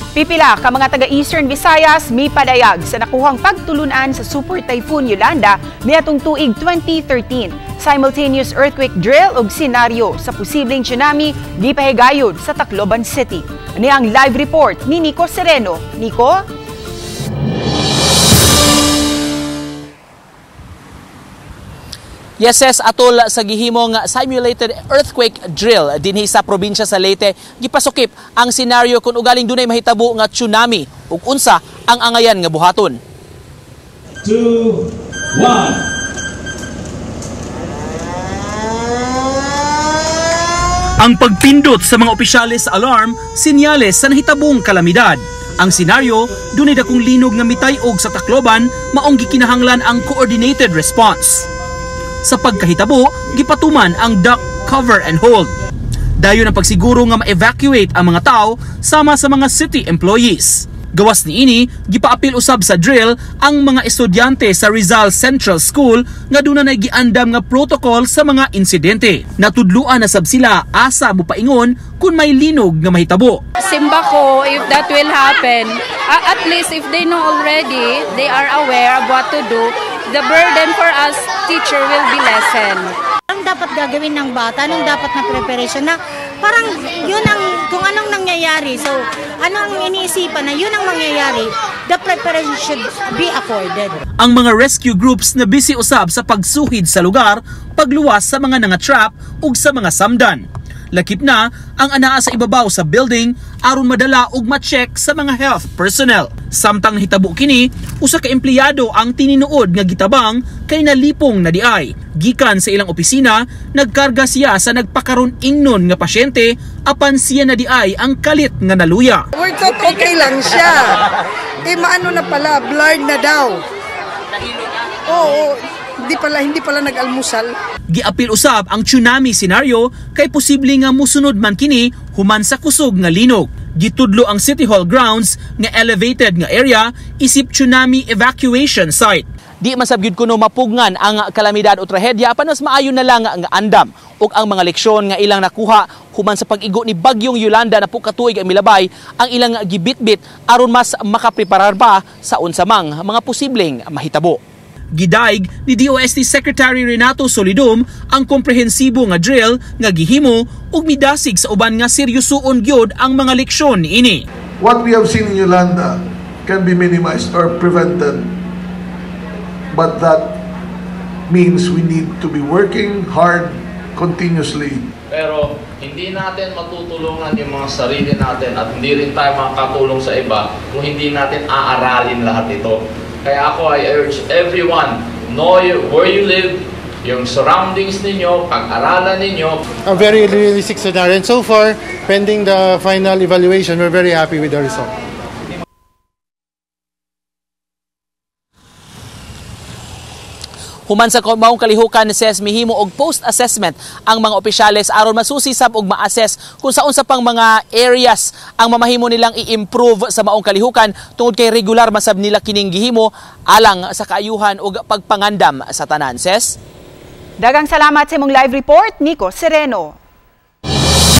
Pipila ka mga taga Eastern Visayas mipadayag sa nakuhang pagtulunan sa Super Typhoon Yolanda niadtong tuig 2013. Simultaneous earthquake drill ug senaryo sa posibleng tsunami gipahigayon sa Tacloban City. Ani ang live report ni Nico Sereno. Nico? Yes, yes, atol sa gihimong simulated earthquake drill dinhi sa probinsya sa Leyte, gipasukip ang senaryo kung ugaling dunay mahitabo nga tsunami ug unsa ang angayan nga buhaton. 2, 1. Ang pagpindot sa mga opisyales sa alarm, sinyales sa nahitabong kalamidad. Ang senaryo, dunay dakong linog nga mitay-og sa Tacloban, maong gikinahanglan ang coordinated response. Sa pagkahitabo, gipatuman ang duck, cover and hold. Dayon ang pagsiguro nga ma-evacuate ang mga tao sama sa mga city employees. Gawas niini, gipaapil usab sa drill ang mga estudyante sa Rizal Central School nga duna nay giandam nga protocol sa mga insidente. Natudluan na sab sila asa mopaingon kung may linog nga mahitabo. Simba ko, if that will happen, at least if they know already, they are aware of what to do, the burden for us teacher will be lessened. Ang dapat gagawin ng bata, anong dapat na preparation na parang yun ang kung anong nangyayari. So, ano ang iniisipan na yun ang mangyayari, the preparation should be afforded. Ang mga rescue groups na busy usab sa pagsuhid sa lugar, pagluwas sa mga nangatrap ug sa mga samdan. Lakip na ang anaa sa ibabaw sa building aron madala ug ma-check sa mga health personnel. Samtang hitabo kini, usa ka empleyado ang tininuod nga gitabang kay nalipong na diay. Gikan sa ilang opisina, nagkarga siya sa nagpakaron ingnon nga pasyente apan siya na diay ang kalit nga naluya. We thought okay lang siya. Eh maano na pala, blurred na daw. Oo, hindi pala nag-almusal. Giapil usab ang tsunami scenario kay posible nga musunod man kini human sa kusog nga linog. Gitudlo ang City Hall grounds nga elevated nga area isip tsunami evacuation site. Di man sab gyud kuno mapugngan ang kalamidad o trahedya apan mas maayo na lang nga andam ug ang mga leksyon nga ilang nakuha human sa pag-igo ni Bagyong Yolanda na pukatuig ang milabay ang ilang gibitbit aron mas makapreparar pa sa unsa mang mga posibleng mahitabo. Gidaig ni DOST Secretary Renato Solidum ang komprehensibo nga drill nga gihimo ug midasig sa uban nga seryosoon gyud ang mga leksyon niini. What we have seen in Yolanda can be minimized or prevented, but that means we need to be working hard continuously. Pero hindi natin matutulungan yung mga sarili natin at hindi rin tayo makakatulong sa iba kung hindi natin aaralin lahat ito. Kaya ako, I urge everyone, know where you live, yung surroundings ninyo, pag-aralan ninyo. A very realistic scenario, and so far, pending the final evaluation, we're very happy with the result. Human sa maong kalihukan, says mihimo og post-assessment ang mga opisyales aron masusi sab og ma-assess kung sa unsa pang mga areas ang mamahimo nilang i-improve sa maong kalihukan tungod kay regular masab nila kining gihimo alang sa kaayuhan ug pagpangandam sa tanan. Ses. Daghang salamat sa imong live report, Nico Sereno.